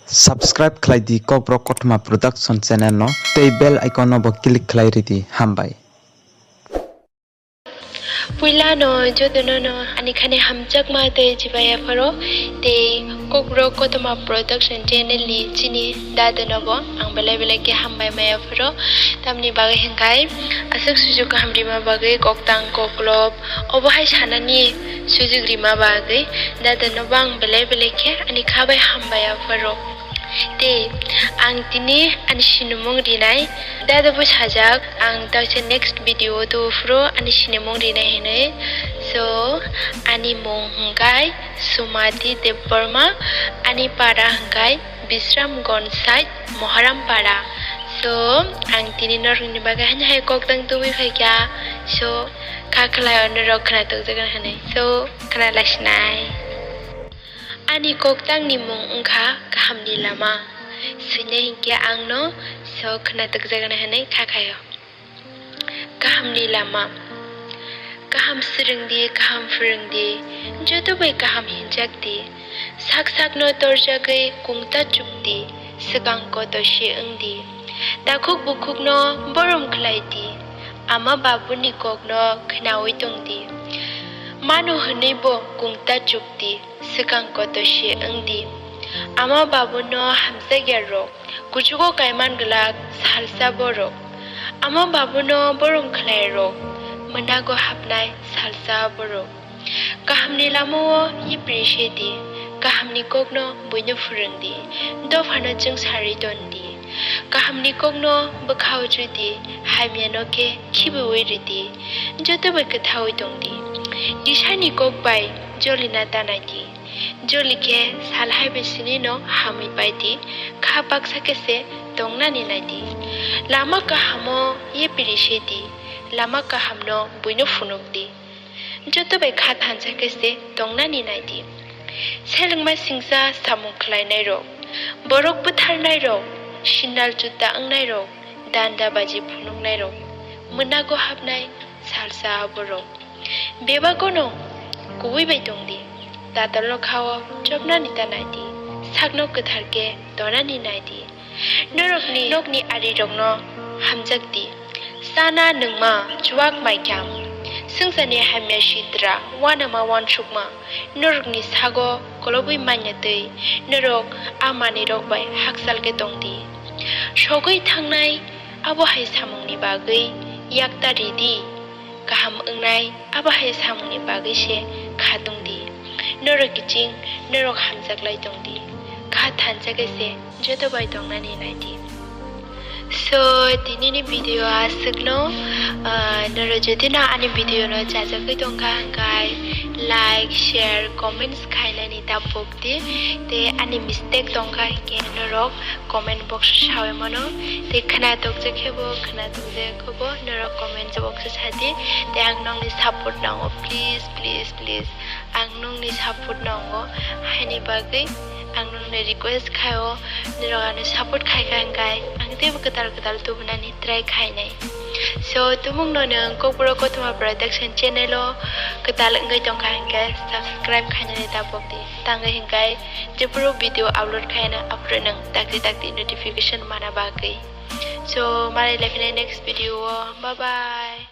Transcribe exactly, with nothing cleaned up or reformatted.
Subscribe khlai di Kokborok Kothoma Production channel no tei bell icon no bo click khlai ridi. Hambai. Puila no jotono no ani khani hamjakma tei chibai apharo tei Kokborok Kothoma Production channel ni chini dada no bo ang belai belai khe hambai mai apharo. Tamni bagwi hwnkhe aswk sujuk kaham rima bagwi koktang koklop obo hai sanani sujuk rima bagwi dada no bo ang belai belai khe ani kha bai hambai apharo. Tei ang tini ani sinimung rinai dada bo sajak, ang taksa next video o tubu phuru ani sinimung rinai hinwi. So ani mung hwnkhe Sumati Debbarma, ani para hwnkhe Bisramganj side Moharam para. So ang tini norokni bagwi haino hai koktang tubui phaikha. So kha khlai o norok khna tokjagwi hinwi. So khna laisinai. Ani koktangni mung wngkha kahamni lama. Swinai hinkhe ang no so khna tokjagana hinwi kha khaio. Kahamni lama. Kaham swrwng di, kaham phwrwng di, joto bai kaham hinjak di. Sak sakno torjagwi kungta chuk di, swkang kotor se wng di. Takhuk bukhukno borom khlai di, ama babuni kokno khnaui tong di. Mano hwnwi bo kungta chuk di. Swkang kotor se wng di. Ama babuno hamjakya rok, kuchugo kaiman glak salsa borok. Ama babuno borom khlai rok, mwnago hapnai salsa borok. Kahamni lamao yapri se di, kahamni kokno buino phwrwng di, dophano chwng sarwi ton di. Kahamni kokno bwkha uchu di, hamyano khe khibiui ridi, joto bai kwthaui tong di. Tisani kok bai jolina ta nai di. Joli khe sal hai bai sini no hamwi pai di, kha baksa khe se tongnani nai di. Lama kahamo yapri se di, lama kahamno buino phunuk di. Joto bai kha thansa khe se tongnani nai di. Selengma singsa samung khlainai rok, borok bwtharnai rok, sindal juta wngnai rok, danda baji phunuknai rok, mwnago hapnai salsa borok. Bebagono kubui bai tong di, tatalo khao chopnani ta nai di, sakno kwthar khe tonani nai di. Norokni nokni arirokno hamjak di, chana nwngma chuak maikha, swngcharni hamya sitra uanama uansukma norokni sago kolobwi manya twi norok a manwirok bai hakchal khe tong di. Sogwi thangnai abo hai samungni bagwi yak ta ridi. Kaham wngnai abo hai samungni bagwi se kha tong di. Norok kiching, norok hamjaklai tong di. Kha thansa khe se joto bai tongnani nai di. So, tinini video aswkno, ah, norok jodi no ani video no chajagwi tongkha hwnkhe like, share, comments khainani ta pok di. Tei ani mistake tongkha hwnkhe norok comment box o sawi mano. Tei khwna tokjak khe bo, khwna tokjak khe bo norok comment box o sa di. Tei ang nokni support nango, please, please, please. Ang nokni support nango, haini bagwi ang nokni request khaio, norok ano support khaikha hwnkhe ang teibo kwtal kwtal tubunani try khainai. So, tumungno nwng Kokborok Kothoma Production channel o kwtal wngwi tongkha hwnkhe subscribe khainani ta pok di. Tangwi hwnkhe jephuru video upload khaina aphuru nwng takti takti notification mana bagwi. So, malai laiphinai next video o. Bye bye.